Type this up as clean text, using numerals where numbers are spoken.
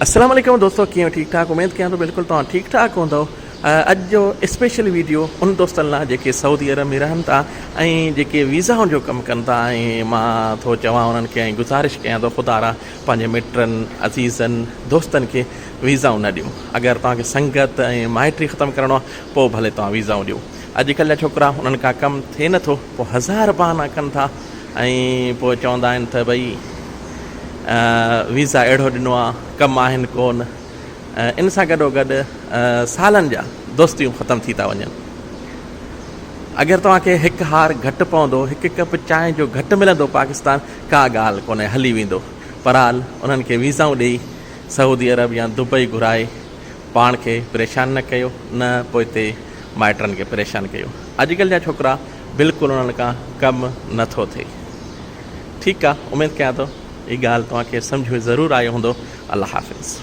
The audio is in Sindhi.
السلام عليڪم دوستو ڪيئن ٺيڪ ٺاڪ اميد ڪيان ٿو بلڪل توهان ٺيڪ ٺاڪ هوندو اڄ جو اسپيشل ويڊيو ان دوستن لاء جيڪي سعودي عرب ۾ رهن ٿا ۽ جيڪي ويزائن جو ڪم ڪن ٿا ۽ مان ٿو چوان انهن کي ۽ گذارش ڪيان ٿو خدا را پنهنجي مٽن عزيزن دوستن کي ويزائون نه ڏيو اگر توهان کي سنگت ۽ مائٽي ختم ڪرڻو آهي پوء ڀلي توهان ويزائون ڏيو اڄڪلهه جا ڇوڪرا انهن کان ڪم ٿئي نٿو پوء هزار بهانا ڪن ٿا ۽ پوء چوندا آهن ته ڀئي ويزا اهڙو ڏنو آ ڪم آهن ڪون ان سان گڏو گڏ سالن جا دوستيون ختم ٿي ٿا وڃن اگر توهان کي هڪ هار گهٽ پوندو هڪ ڪپ چانهه جو گهٽ ملندو پاڪستان ڪا ڳالهه ڪونهي هلي ويندو پرحال انهن کي ويزائون ڏئي سعودي عرب يا دبئي گهرائي پاڻ کي پريشان نه ڪيو نه پوئتي مائٽن کي پريشان ڪيو اڄڪلهه جا ڇوڪرا بلڪل انهن کان ڪم نه ٿو ٿئي ٺيڪ آ اميد ڪيان ٿو هي ڳالهه توهان کي سمجهه ۾ ضرور آيو هوندو الله حافظ.